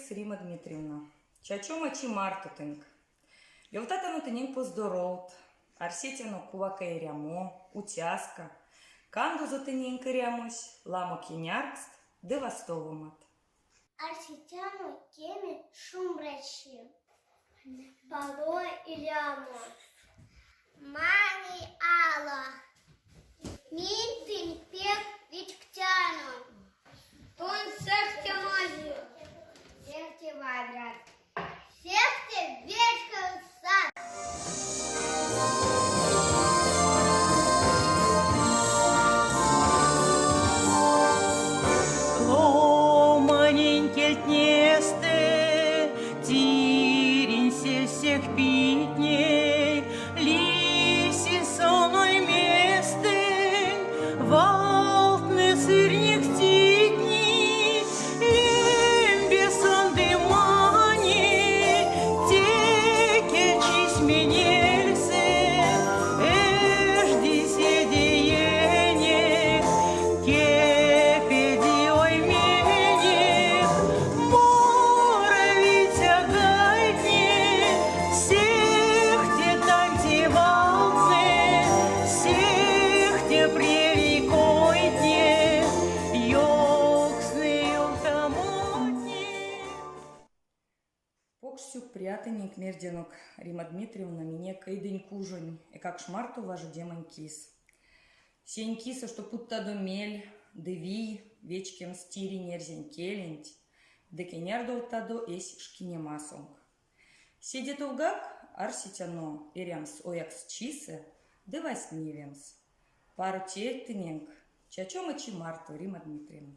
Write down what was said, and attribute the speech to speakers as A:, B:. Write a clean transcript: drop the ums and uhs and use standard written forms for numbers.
A: Содавикс Рима Дмитриевна, чачома чи марто тынк. Ёвтатано тыненк поздоровт, арсетяно кувака эрямо, уцяска, кандозо тыненк эрямось, ламо кеняркст ды вастовомат.
B: Арсетяно кеме шумбрачи, паро эрямо, маней ало. Минь тынь пек вечктяно. Тон сехте мазый, сехте вадря, сехте вечкавиксат.
C: Ломанень кельтнестэ тиринь сех питней, Лиси сон ойместэнь, валтнэ сырнихтить, Лембе сон ды маней, теке чись менельсэ, Эжди седеенек, кепеди ойменек, Моравиця гайтне, сехте танти валтнэ, сехте превей койтне, ёвкстнэ ёвтамотне.
A: Покш сюкпря тенек мерденок, Рима Дмитриевна, минек эйдень кужонь эйкакш марто важодемань кис. Сень кисэ, што путтадо мель ды вий вечкемс тиринь эрзянь келенть ды кенярдовтадо эсь шкинемасонк. Седе товгак арсетяно эрямс ояксчисэ ды вастневемс. Паро теть тыненк, чачома чи марто, Рима Дмитриевна!